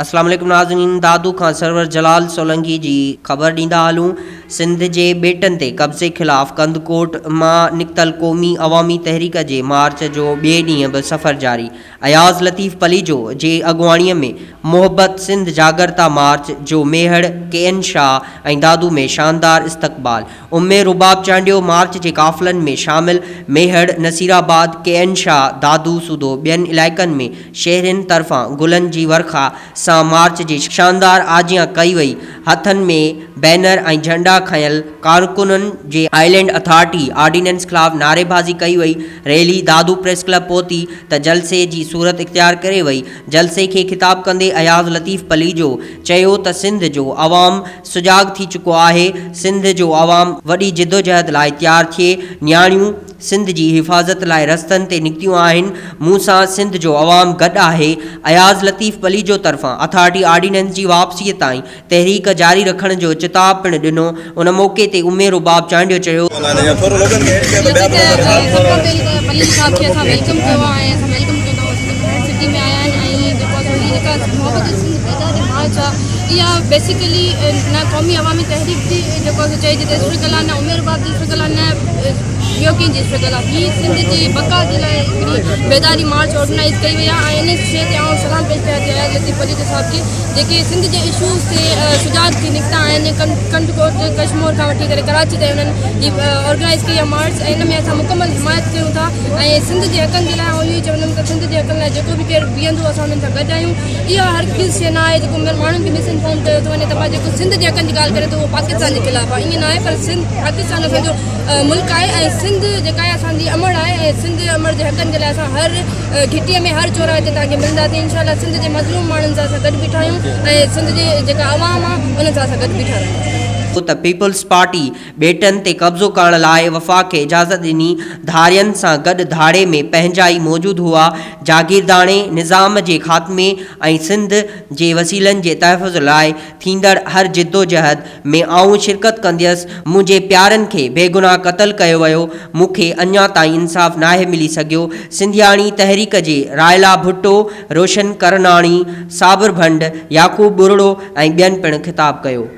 اسلام عليڪم ناظرين دادو کان سرور جلال سولنگي جي خبر ڏيندا هلون سنڌ جي ٻيٽن تي قبضي خلاف ڪنڌڪوٽ مان نڪتل قومي عوامي تحريڪ جي مارچ جو ٻئي ڏينهن به سفر جاري اياز لطيف پليجو جي اڳواڻي ۾ محبت سنڌ جاڳرتا مارچ جو ميهڙ، ڪي اين شاهه ۽ دادو ۾ شاندار استقبال، ام رباب چانڊيو مارچ جي قافلن ۾ شامل، ميهڙ، نصيرآباد، ڪي اين شاهه، دادو سوڌو ٻين علائقن ۾ شهرين طرفان گلن جي ورکا سان مارچ جي شاندار آجيان ڪئي وئي، هٿن ۾ بينر ۽ جهنڊا کنيل ڪارڪنن جي آئلينڊ اٿارٽي آرڊيننس خلاف نعريبازي ڪئي وئي، ريلي دادو پريس ڪلب پهتي ته جلسي جي صورت اختيار ڪري وئي، جلسي کي خطاب ڪندي اياز لطيف پليجو چيو ته سنڌ جو عوام سجاڳ ٿي چڪو آهي، سنڌ جو عوام وڏي جدوجهد لاء تيار ٿئي، نياڻيون سنڌ جي حفاظت لاء رستن تي نڪتيون آهن، مون سان سنڌ جو عوام گڏ آهي، اياز لطيف پليجو طرفان اٿارٽي آرڊيننس جي واپسيء تائين تحريڪ جاري رکڻ جو چتاء پڻ ڏنو، ان موقعي تي امي رباب چانڊيو چيو. جيڪي سنڌ جي اشوز تي سجاڳ ٿي نڪتا آهن ڪنڌڪوٽ ڪشمور کان وٺي ڪري ڪراچي تائين انهن هي آرگنائز ڪئي آهي مارچ ۽ ان ۾ اسان مڪمل حمايت ڪيون ٿا ۽ سنڌ جي حقن جي لاء آئون اهو ئي چوندم ته سنڌ جي حقن لاء جيڪو به ڪير بيهندو اسان انهن سان گڏ آهيون اها هرگز شيء نه آهي جيڪو ماڻهن کي مس انفارم ڪيو ٿو وڃي ته جيڪو سنڌ جي حقن جي ڳالهه ڪري ٿو اهو پاڪستان جي خلاف آهي ائين نه آهي پر سنڌ پاڪستان اسان جو ملڪ آهي ۽ سنڌ جيڪا آهي اسان جي امڙ آهي ۽ سنڌ امڙ جي حقن جي لاء اسان هر گهٽيء ۾ هر چوراهي تي توهان کي ملنداسين انشاء الله سنڌ جي مظلوم ماڻهن سان اسان گڏ بيٺا آهيون ۽ سنڌ جي جيڪا عوام آهي انهن سان اسان گڏ بيٺا رهنداسين. ته پيپلز پارٽي ٻيٽن تي قبضو ڪرڻ لاء وفاق کي اجازت ڏني، ڌارين سان گڏ ڌاڙي ۾ پنهنجا ئي موجود هئا، جاگيرداڻي نظام جي خاتمي ۽ سنڌ جي وسيلن جي تحفظ لاء ٿيندڙ هر جدوجهد ۾ آئون شرڪت ڪنديس، منهنجي پيارن کي بيگناهه قتل ڪيو ويو، مون کي اڃا تائين انصاف ناهي ملي سگهيو، سنڌياڻي تحريڪ جي رائلا ڀٽو، روشن ڪرناڻي، صابر ڀنڊ، يعقوب ٻرڙو ۽ ٻين پڻ خطاب ڪيو.